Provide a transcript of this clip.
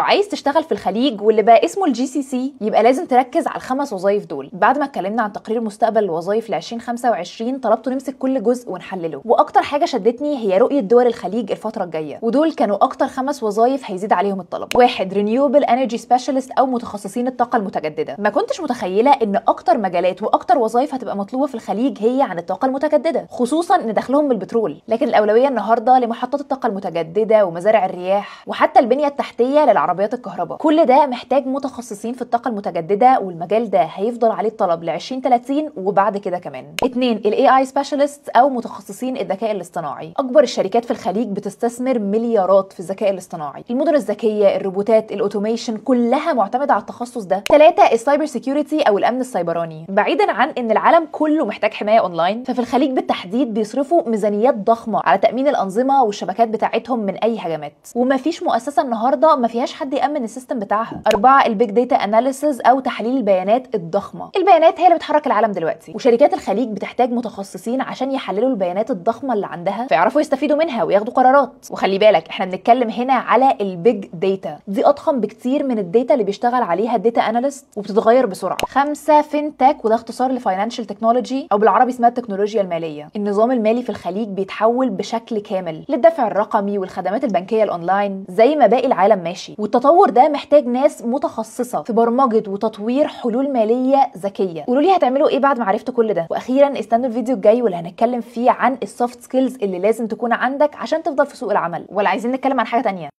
لو عايز تشتغل في الخليج واللي بقى اسمه ال GCC يبقى لازم تركز على الخمس وظايف دول. بعد ما اتكلمنا عن تقرير مستقبل الوظائف ل 2025 طلبتوا نمسك كل جزء ونحلله، واكتر حاجة شدتني هي رؤية دول الخليج الفترة الجاية، ودول كانوا اكتر خمس وظائف هيزيد عليهم الطلب. واحد، renewable energy specialist او متخصصين الطاقة المتجددة. ما كنتش متخيله ان اكتر مجالات واكتر وظائف هتبقى مطلوبه في الخليج هي عن الطاقة المتجددة، خصوصا ان دخلهم من البترول، لكن الاولوية النهارده لمحطات الطاقة المتجددة ومزارع الرياح وحتى البنية التحتية للعربيات الكهرباء. كل ده محتاج متخصصين في الطاقة المتجددة، والمجال ده هيفضل عليه الطلب ل 2030 وبعد كده كمان. اتنين، ال AI specialist او متخصصين الذكاء الاصطناعي. اكبر الشركات في الخليج بتستثمر مليارات في الذكاء الاصطناعي، المدن الذكية، الروبوتات، ال automation، كلها معتمدة على التخصص ده. ثلاثة، ال cyber security او الامن السيبراني. بعيدا عن ان العالم كله محتاج حماية اونلاين، ففي الخليج بالتحديد بيصرفوا ميزانيات ضخمة على تامين الانظمة والشبكات بتاعتهم من اي هجمات، ومفيش مؤسسة النهارده ما فيهاش حد يامن ال system بتاعها. أربعة، ال big data analysis او تحليل البيانات الضخمة. البيانات هي اللي بتحرك العالم دلوقتي، وشركات الخليج بتحتاج متخصصين عشان يحللوا البيانات الضخمة اللي عندها فيعرفوا يستفيدوا منها وياخدوا قرارات. وخلي بالك احنا بنتكلم هنا على ال big data، دي اضخم بكتير من ال data اللي بيشتغل عليها ال data analyst وبتتغير بسرعة. خمسة، fintech، وده اختصار ل financial technology او بالعربي اسمها التكنولوجيا المالية. النظام المالي في الخليج بيتحول بشكل كامل للدفع الرقمي والخدمات البنكية الاونلاين زي ما باقي العالم ماشي، والتطور ده محتاج ناس متخصصة في برمجة وتطوير حلول ماليه ذكية. قولوا لي هتعملوا ايه بعد ما عرفتوا كل ده؟ واخيرا استنوا الفيديو الجاي واللي هنتكلم فيه عن ال soft skills اللي لازم تكون عندك عشان تفضل في سوق العمل، ولا عايزين نتكلم عن حاجة تانية؟